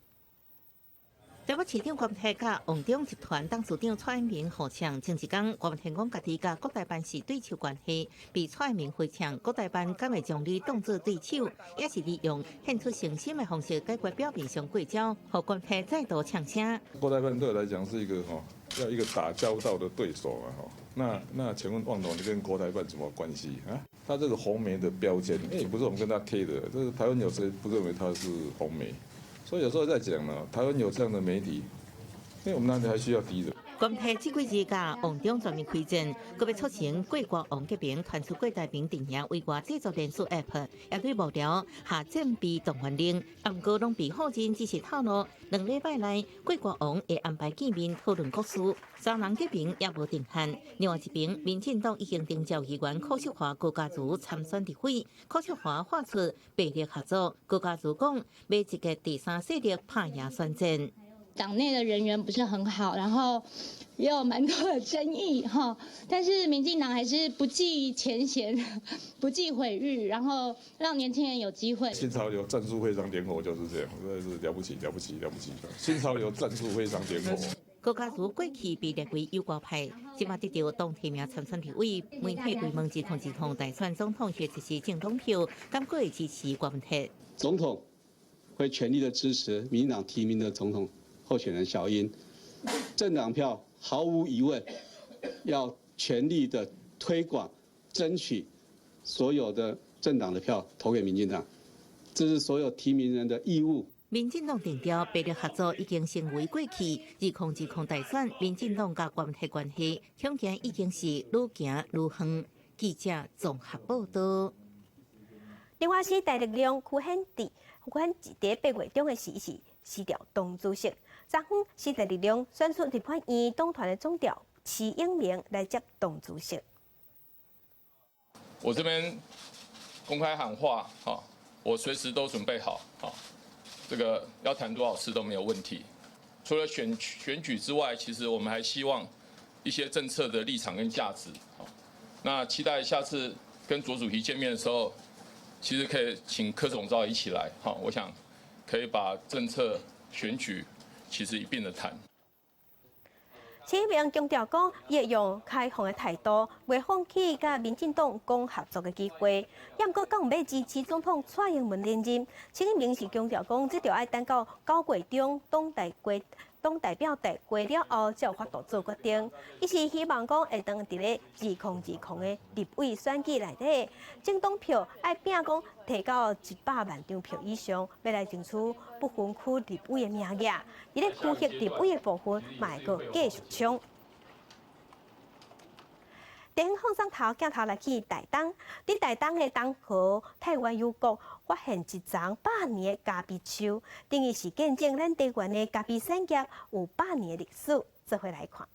台北市長柯文哲佮旺中集團董事長蔡衍明互嗆，前一工柯文哲講家己佮國台辦是對手關係，被蔡衍明回嗆，國台辦敢會將你當做對手，也是利用獻出誠心的方式解決表面上過招，予柯文哲再度嗆聲。國台辦對我來講是一個吼，要一個打交道的對手啊！吼，那請問旺董，你跟國台辦什麼關係啊？他這個紅媒的標籤，欸，不是我們跟他貼的，這是台灣有誰不認為他是紅媒？所以有時候在講呢，台灣有這樣的媒體，因為我們哪裡還需要敵人？柯文哲這幾日佮旺中全面開戰，閣欲促成郭柯王結盟，傳出郭台銘陣營委外製作連署 App，也對幕僚下戰備動員令，毋過攏被否認，只是透露2禮拜內郭柯王會安排見面討論國事，三人結盟也無定案。另外一邊，民進黨已經徵召議員柯淑華、高嘉瑜參選立委，柯淑華喊出白綠合作，高嘉瑜講欲集結第三勢力拍贏選戰。黨內的人緣不是很好，然後也有蠻多的爭議哈。但是民進黨還是不計前嫌，不計毀譽，然後讓年輕人有機會。新潮流戰術非常點火就是這樣，實在是了不起，了不起，了不起！新潮流戰術非常點火。高嘉瑜過去被列為友郭派，這馬得著黨提名參選立委，媒體追問2020大選總統或者是政黨票，敢閣會支持郭文鐵？總統會全力的支持民進黨提名的總統候選人小英，政黨票毫無疑問要全力的推廣，爭取所有的政黨的票投給民進黨，這是所有提名人的義務。民進黨定調，白綠合作已經成為過去。2020大選，民進黨佮郭文鐵關係，恐驚已經是愈行愈遠。記者綜合報道。另外時代力量區顯智，區顯智佇8月中的時是辭掉黨主席。昨昏時代力量選出立法院黨團的總召徐永明來接黨主席。我這邊公開喊話，我隨時都準備好，這個要談多少次都沒有問題。除了選舉之外，其實我們還希望一些政策的立場跟價值。那期待下次跟卓主席見面的時候，其實可以請柯總召一起來。好，我想可以把政策選舉其實一併的談。陳其明強調講，伊會用開放的態度，袂放棄佮民進黨講合作的機會。也毋過，敢有欲支持總統蔡英文連任？陳其明是強調講，這著愛等到9月中黨代表大會了後，才有法度做決定。伊是希望講會當佇咧2020的立委選舉內底，政黨票愛拼講提到100萬張票以上，欲來爭取不分區立委的名額。佇咧區域立委的部分，嘛會閣繼續衝。電影放送頭鏡頭來去台東，佇台東的東河太原幽谷發現一叢百年的咖啡樹，等於是見證咱台灣的咖啡產業有百年的歷史。做伙來看。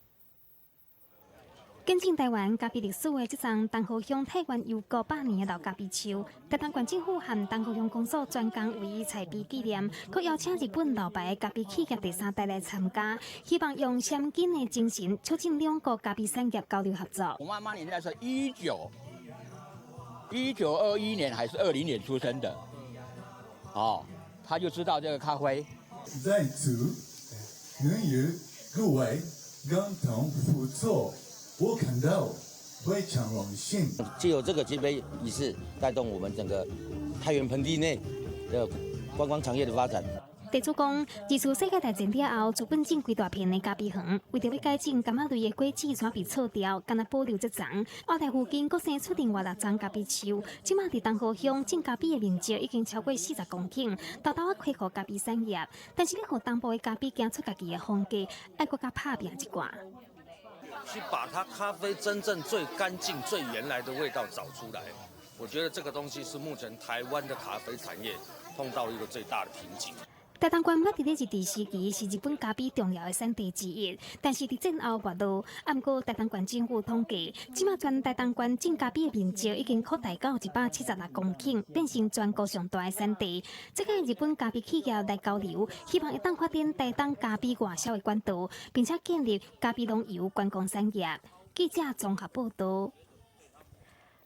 見證台灣咖啡歷史的這叢東河鄉太原幽谷百年的老咖啡樹，台東縣政府和東河鄉公所專工為伊栽培紀念，閣邀請日本老牌咖啡企業第三代來參加，希望用先進的精神促進兩國咖啡產業交流合作。我媽媽年代是1921年還是20年出生的，哦，他就知道這個咖啡。再次能與各位共同合作。我感到非常榮幸。藉由這個接杯儀式，帶動我們整個太原盆地內的觀光產業的發展。地主講，二次世界大戰了後，日本種規大片的咖啡園，為著欲改種柑仔類的果子，煞被錯掉，干焦保留這叢。後來附近閣生出另外六叢咖啡樹，這馬佇東河鄉種咖啡的面積已經超過40公頃，沓沓仔開拓咖啡產業。但是欲予東部的咖啡行出家己的風格，愛閣較拍拚一寡。去把它咖啡真正最乾淨、最原來的味道找出來，我覺得這個東西是目前台灣的咖啡產業碰到一個最大的瓶頸。台東縣捌佇咧日治時期是日本咖啡重要的產地之一，但是佇戰後沒落。毋過台東縣政府統計，這馬全台東縣種咖啡的面積已經擴大到176公頃，變成全國上大的產地。這個日本咖啡企業來交流，希望會當發展台東咖啡外銷的管道，並且建立咖啡農遊觀光產業。記者綜合報道。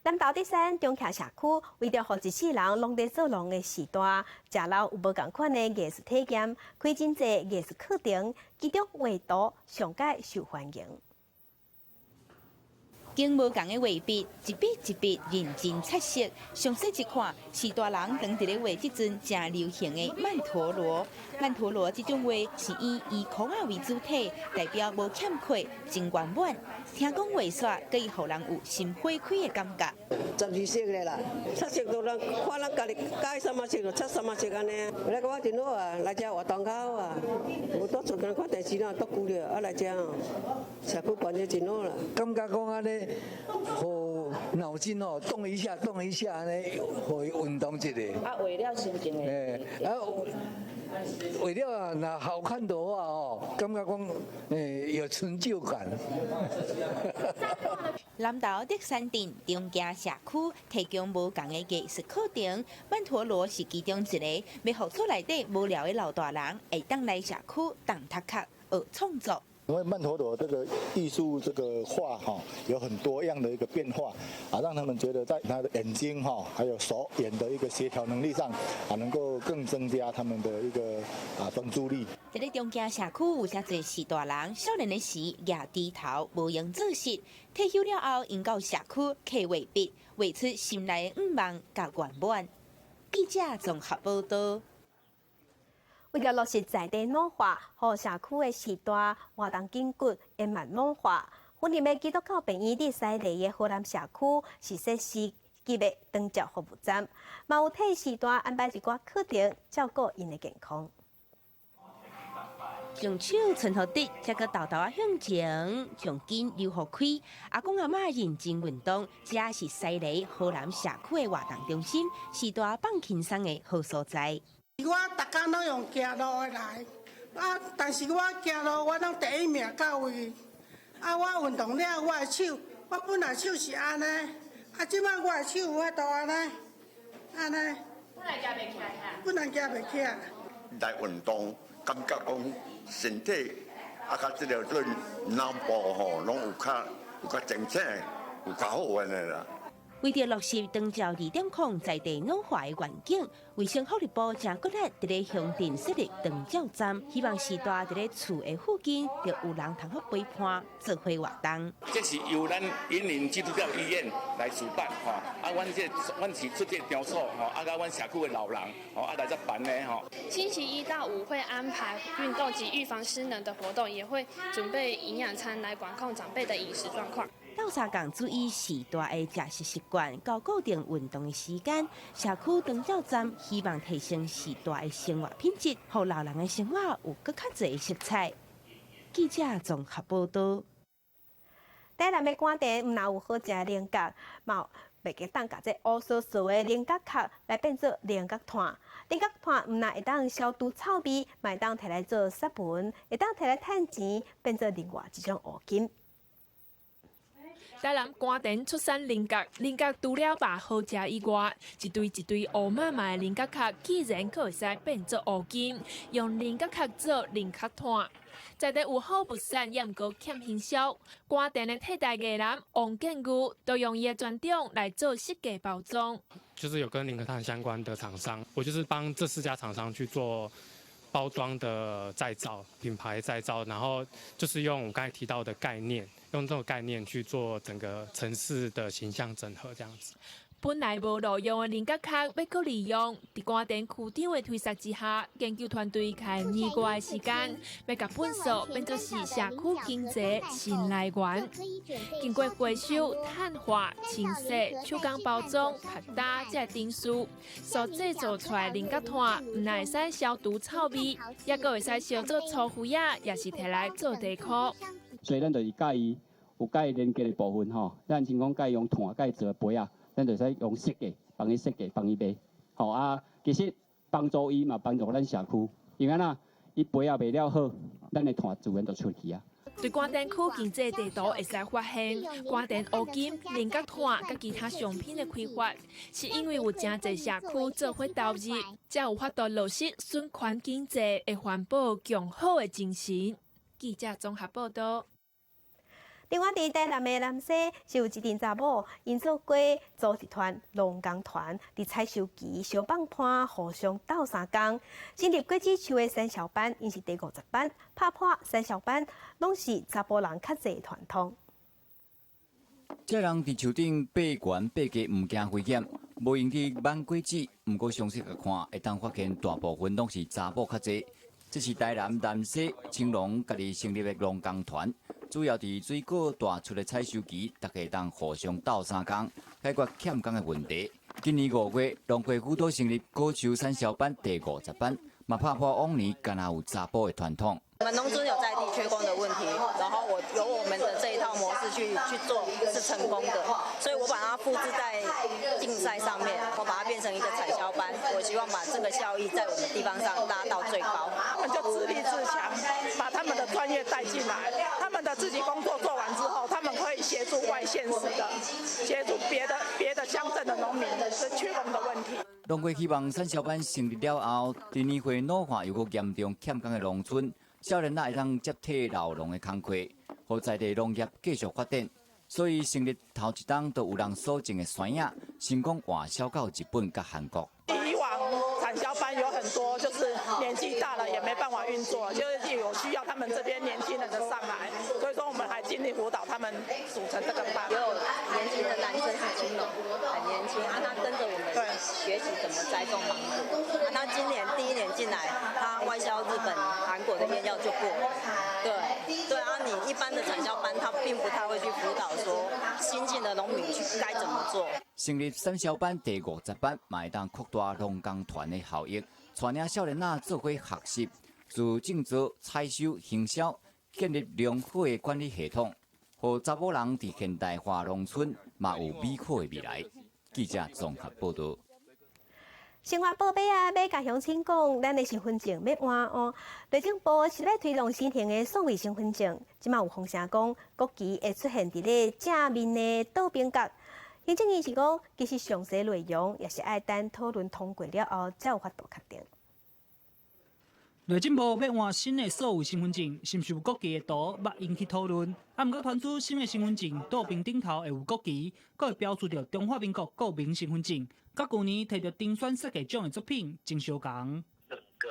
南投德山中徛社區，為著予一世人攏佇做農的序大，食老有無仝款的藝術體驗，開真濟藝術課程，其中畫圖上蓋受歡迎。經無仝的畫筆，一筆一筆認真擦色。詳細一看，是大人當佇咧畫這陣誠流行的曼陀羅。曼陀羅這種畫是以圓箍仔為主體，代表無欠缺，真圓滿。聽講畫煞，閣會予人有心花開的感覺。12色的啦，擦色都咱看咱家己喜歡啥物色就擦啥物色按呢。我來感覺真好啊，來遮活動較好啊。無倒厝干焦看電視啦，足久了，啊來遮哦，社區辦得真好啦。感覺講按呢，予腦筋哦動一下，動一下按呢，予伊運動一下。啊，畫了心情會。欸，啊，畫了啊，若好看的話哦，感覺講有成就感。南投德山鎮中徛社區提供無仝的藝術課程，曼陀羅是其中一個，欲予厝內底無聊的老大人會當來社區動頭殼學創作。因為曼陀羅這個藝術這個畫哈，有很多樣的一個變化啊，讓他們覺得在他的眼睛哈，還有手眼的一個協調能力上啊，能夠更增加他們的一個啊專注力。佇咧中徛社區有誠濟序大人，少年的時攑鋤頭無閒做事，退休了後𪜶到社區揢畫筆，畫出心內的願望佮圓滿。記者綜合報道。為著落實在地老化，予社區的序大活動筋骨延慢老化。雲林的基督教病院佇西麗的河南社區是設四級的長照服務站，嘛有替序大安排一寡課程，照顧𪜶的健康。雙手伸予直，才閣沓沓仔向前，將筋留予開。阿公阿嬤認真運動，這是西麗河南社區的活動中心，序大放輕鬆的好所在。我逐工攏用行路的來，啊，但是我行路我攏第一名到位。啊，我運動了，我的手，我本來手是按呢，啊，這擺我的手有法度按呢，按呢。本來舉袂起來。本來舉袂起來。來運動，感覺講身體啊，佮這个對腦部吼，攏有較清醒，有較好按呢啦。為著落實長照2.0在地老化的願景，衛生福利部誠骨力佇咧鄉鎮設立長照站，希望序大佇咧厝的附近，就有人通好陪伴做伙活動。這是由咱雲林基督教醫院來主辦，吼，啊，阮是出這個場所，吼，啊，佮阮社區的老人，吼，啊來遮辦的，吼。星期一到五會安排運動及預防失能的活動，也會準備營養餐來管控長輩的飲食狀況。鬥相共注意序大的食食習慣，佮固定運動的時間。社區長照站希望提升序大的生活品質，予老人的生活有閣較濟色彩。記者綜合報導。台南的寒田毋但有好食的菱角，嘛會當共這烏趖趖的菱角殼來變做菱角炭。菱角炭毋但會當消除臭味，嘛會當提來做殺蚊，會當提來趁錢，變做另外一種烏金。台南寒田出產菱角，菱角除了肉好食以外，一堆一堆烏麻麻的菱角殼，居然閣會使變做烏金，用菱角殼做菱角炭。在地有好物產，也毋過欠行銷。寒田的替代藝人王建宇，都用伊的專長來做設計包裝。就是有跟菱角炭相關的廠商，我就是幫這四家廠商去做包裝的再造、品牌再造，然後就是用我剛才提到的概念，用這種概念去做整個城市的形象整合，這樣子。本來無路用的菱角殼欲閣利用，佇寒田區長的推捒之下，研究團隊開年外的時間，欲共糞埽變做是社區經濟新來源。經過回收、碳化、清洗、手工包裝、拍打這程序，所製造出來菱角炭，毋但會使消除臭味，猶閣會使燒做粗灰仔，抑是提來做地箍。所以咱就是佮伊有佮伊連結的部分吼，咱像講佮伊用炭佮伊做杯仔。咱就使用設計，幫伊設計，幫伊賣，吼啊！其實幫助伊嘛，幫助咱社區，因為按怎，伊杯仔賣了好，咱的炭自然就出去啊。對寒田區經濟地圖會使發現，寒田烏金、菱角炭佮其他商品的開發，是因為有誠濟社區做伙投入，才有法度落實循環經濟的環保共好的精神。記者綜合報導。另外，佇台南的南勢是有一陣查某，𪜶做過組織團、農工團，佇採收期相放伴，互相鬥相共，成立果子樹的產銷班，𪜶是第50班，拍破產銷班，攏是查埔人較濟傳統。這人佇樹頂爬懸爬低，毋驚危險，無閒去挽果子。毋過詳細共看，會當發現大部分攏是查某較濟。這是台南南勢青農家己成立的農工團。主要佇水果大出的採收期，大家會當互相鬥相共，解決欠工的問題。今年5月，農會輔導成立果樹產銷班第50班，嘛拍破往年干焦有查埔的傳統。我們農村有在地缺工的問題，然後我有我們的這一套模式去做是成功的，所以我把它複製在競賽上面，我把它變成一個產銷班，我希望把這個效益在我們地方上拉到最高。他們就自立自強，把他們的專業帶進來，他們的自己工作做完之後，他們可以協助外縣市的，協助別的鄉鎮的農民是缺工的問題。農會希望產銷班成立了後，佇年歲老化又閣嚴重欠工的農村，少年仔會當接替老農的工課，予在地農業繼續發展。所以成立頭一冬，就有人所種的山葉，成功外銷到日本佮韓國。以往產銷班有很多，就是年紀大了也沒辦法運作，就是有需要他們這邊年輕人的上來，所以說我們還盡力輔導他們組成這個班。也有年輕的男生是青農，很年輕啊，他跟着我們學習怎麼栽種芒果。啊，他今年第一年進來，他外銷日本、韓國的驗藥就過了。對對啊，你一般的產銷班，他並不太會去輔導說新進的農民去該怎麼做。成立產銷班第50班，嘛會當擴大農工團的效益，帶領少年仔做伙學習，自種植、採收、行銷，建立良好的管理系統，予查某人佇現代化農村嘛有美好的未來。記者綜合報導。生活報尾啊，欲共鄉親講，咱的身份證欲換哦。內政部是咧推動新型的數位身份證，這馬有風聲講國旗會出現佇咧正面的倒邊角。行政院是講，其實詳細內容也是愛等討論通過了後，才有法度確定。內政部欲換新的數位身份證，是毋是有國旗的圖欲引起討論？啊，毋過傳出新的身份證倒爿頂頭會有國旗，閣會標註著中華民國國民身份證，佮舊年提著燈選設計獎的作品真相仝。整個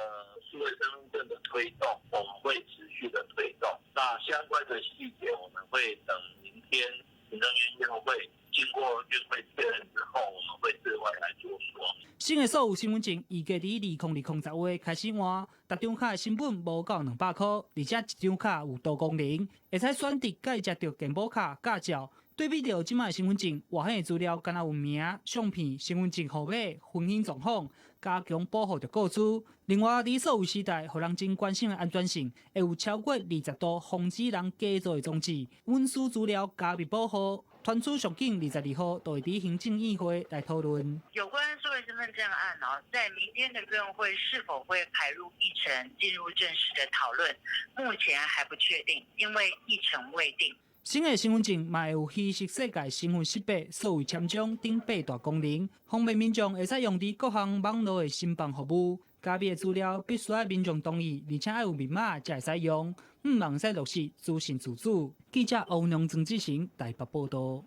數位身份證的推動，我們會持續的推動。那相關的細節，我們會等明天行政院院會經過院會確認之後，我們會對外來做說明。新的數位身份證預計佇2020十月開始換，逐張卡的成本無到200箍，而且一張卡有多功能，會使選擇蓋接著健保卡、駕照。對比著這擺的身份證，外顯的資料敢若有名、相片、身份證號碼、婚姻狀況，加強保護著個資。另外，佇數位時代，予人真關心的安全性，會有超過20道防止人假造的裝置，隱私資料加密保護。傳出上緊22號就會佇行政院會來討論。有關數位身份證案哦，在明天的院會是否會排入議程進入正式的討論，目前還不確定，因為議程未定。新的身份證嘛會有虛實世界身份識別、數位簽章等八大功能，方便民眾會使用佇各項網路的申辦服務。加密的資料必須愛民眾同意，而且愛有密碼才會使用，毋通使落實資訊自主。記者歐陽曾志成台北報導。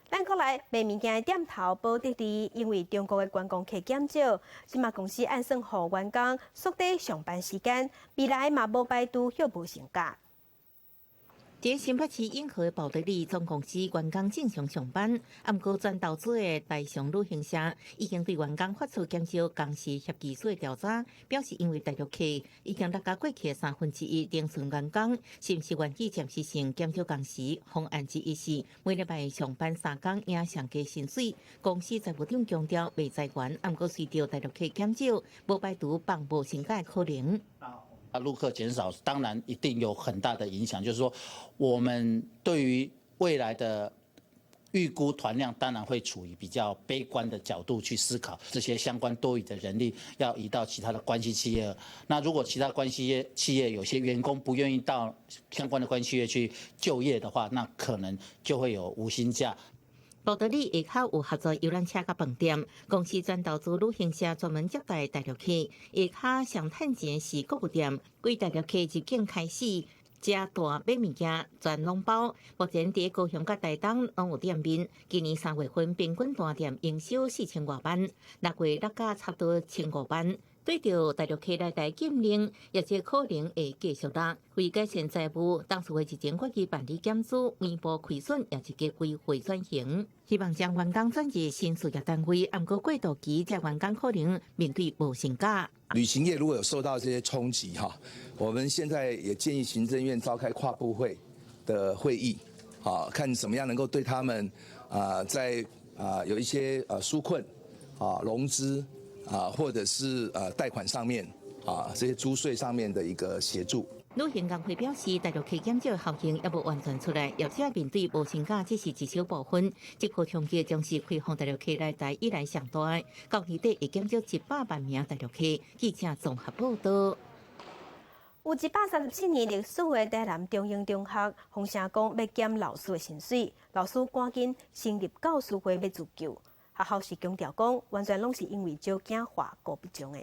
咱閣來賣物件的店頭寶得利，因為中國的觀光客減少，這馬公司按算予員工縮短上班時間，未來嘛無排除歇無薪假。佇新北市永和寶得利總公司員工正常上班，毋過轉投資的台商旅行社已經對員工發出減少工時協議書的調查，表示因為大陸客已經落甲過去的1/3停損員工，是毋是願意暫時性減少工時？方案之一是每禮拜上班3工，領上低薪水。公司財務長強調袂裁員，毋過隨著大陸客減少，無排除放無薪假的可能。啊，陸客減少，當然一定有很大的影響。就是說，我們對於未來的預估團量，當然會處於比較悲觀的角度去思考。這些相關多餘的人力要移到其他的關係企業。那如果其他關係企業有些員工不願意到相關的關係企業去就業的話，那可能就會有無薪假。寶得利下跤有合作遊覽車佮飯店，公司轉投資旅行社專門接待大陸客。下跤上趁錢是購物店，對大陸客入境開始，食大買物件全攏包。目前佇高雄佮台東攏有店面。今年3月份平均單店營收4000外萬，6月落甲差不多1500萬。對著大陸客來台禁令，業績可能會繼續落。為改善財務，董事會日前決議辦理減資，彌補虧損，也是計規劃轉型，希望將員工轉入新事業單位。毋過過渡期，這員工可能面對無薪假。旅行業如果有受到這些衝擊，哈，我們現在也建議行政院召開跨部會的會議，啊，看怎麼樣能夠對他們啊，在啊有一些紓困啊融資。啊，或者是貸款上面啊，這些租稅上面的一個協助。旅行工會表示，大陸客減少效應猶無完全出來，業者面對無薪假只是一小部分，這波衝擊將是開放大陸客來台以來上大。到年底會減少100萬名大陸客。記者綜合報道。有134年歷史的台南中英中學，風聲講欲減老師的薪水，老師趕緊成立教師會欲自救。學校是強調講，完全攏是因為少子化顧不上的。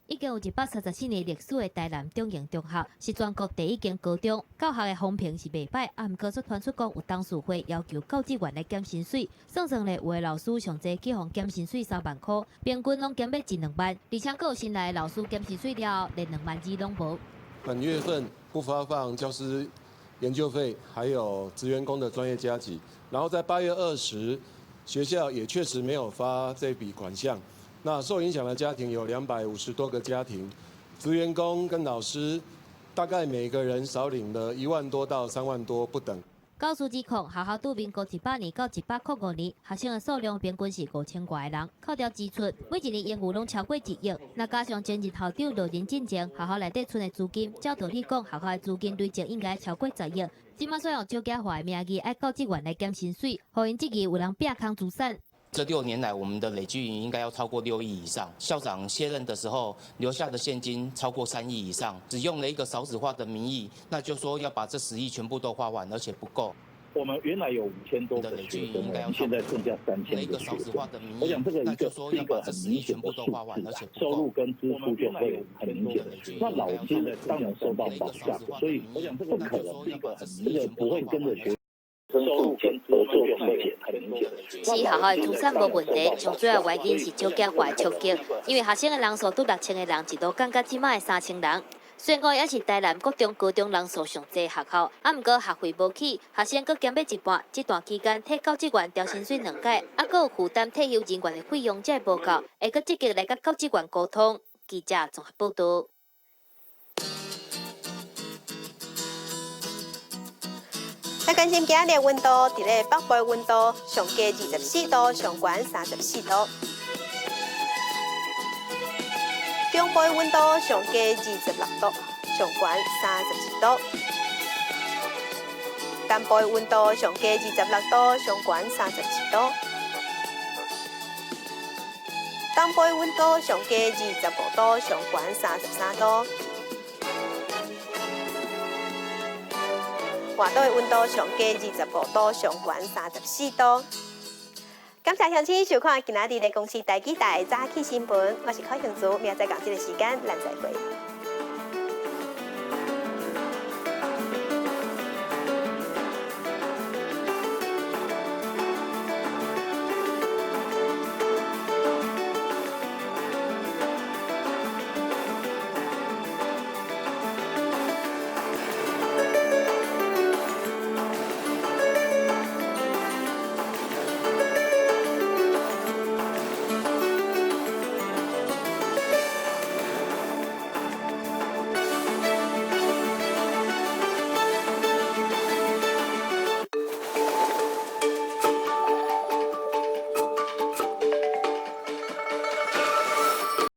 已經有134年歷史的台南中營中學，是全國第一間高中。教學的風評是袂䆀，啊，毋過卻傳出講有董事會要求教職員來減薪水，算算咧，有的老師上濟去予減薪水3萬箍，平均攏減欲一兩萬，而且閣有新來的老師減薪水了後，連2萬2攏無。本月份不發放教師研究費，還有職員工的專業加給，然後在8月20，學校也確實沒有發這筆款項。那受影響的家庭有250多個家庭，職員工跟老師大概每個人少領了1萬多到3萬多不等。教師指控學校對民國100年到105年，學生的數量平均是5000外個人，扣掉支出，每一年盈餘攏超過1億。若加上前任校長落任進前，學校內底存的資金，照道理講，學校的資金累積應該超過10億。這馬煞用少子化的名義，愛教職員來減薪水，予𪜶質疑有人拚空資產。這6年來，我們的累計應該要超過6億以上。校長卸任的時候留下的現金超過3億以上，只用了一個少子化的名義，那就說要把這10億全部都花完，而且不夠。我們原來有5000多個學生，我們現在剩下3000個學生。我想這個是一個很明顯的數字，收入跟支出就會很明顯。那老師當然受到保障，所以我想這個不可能是一個很這個不會跟着學收入跟支出就會很明顯。是學校的資產無問題，上主要原因是少子化的衝擊，因為學生的人數對6000個人一度降到這擺的3000人。雖然講也是台南國中、高中人數上濟學校，啊，毋過學費無起，學生閣減欲一半。這段期間替教職員調薪水兩擺，啊，閣有負擔退休人員的費用，才會無夠，會閣積極來佮教職員溝通。記者綜合報導。來關心今仔日溫度，佇咧北部溫度上低24度，上懸34度。中部溫度上低26度，上懸31度。南部溫度上低26度，上懸31度。東部溫度上低25度，上懸33度。外島的溫度上低25度，上懸34度。感謝鄉親收看今仔日的公視台語台早起新聞，我是柯杏珠，明仔載仝這个時間，咱再會。